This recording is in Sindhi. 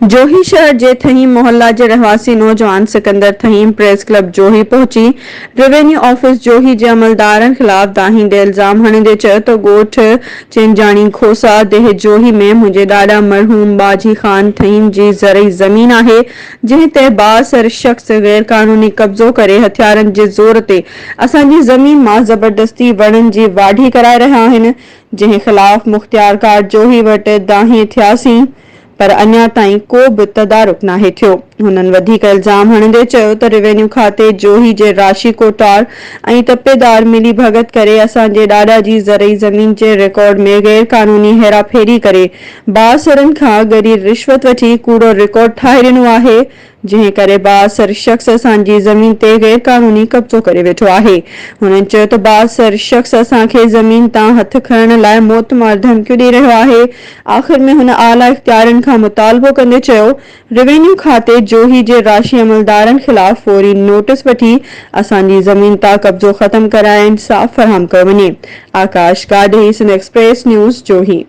جوهي شهر جي ٿهيم محلا جي رهواسي نوجوان سڪندر ٿهيم پريس ڪلب جوهي پهچي روينيو آفيس جوهي جي عملدارن خلاف دانهيندي الزام هڻندي چيو ته ڳوٺ چينجاڻي کوسا ديهه جوهي ۾ منهنجي ڏاڏا مرحوم ٻاجهي خان ٿهيم جي زرعي زمين آهي جنهن تي بااثر شخص غير قانوني قبضو ڪري هٿيارن جي زور تي اسان جي زمين مان زبردستي وڻن جي واڍي ڪرائي رهيا آهن جنهن خلاف مختيارڪار جوهي وٽ دانهين ٿياسين پر اڃا تائين ڪو به تدارڪ ناهي ٿيو. هنن وڌيڪ الزام هڻندي چيو ته روينيو کاتي جوهي جي راشي ڪوٽار ۽ تپيدار ملي ڀڳت ڪري اسان جي ڏاڏا جي زرعي زمين جي رڪارڊ ۾ غير قانوني هيراڦيري ڪري بااثرن کان ڳري رشوت وٺي ڪوڙو رڪارڊ ٺاهي ڏنو آهي جنهن ڪري بااثر شخص اسان جي زمين تي غير قانوني قبضو ڪري ويٺو آهي. هنن چيو ته بااثر شخص اسان کي زمين تان هٿ کڻڻ لاء موتمار ڌمڪيون ڏئي رهيو آهي. آخر ۾ هن اعليٰ اختيارين کان مطالبو ڪندي چيو روينيو کاتي جوهي جي راشي عملدارن خلاف فوري نوٽس وٺي اسان جي زمين تان قبضو ختم ڪرائي انصاف فراهم ڪيو وڃي. Akash Gadhi, Sindh express news, Johi.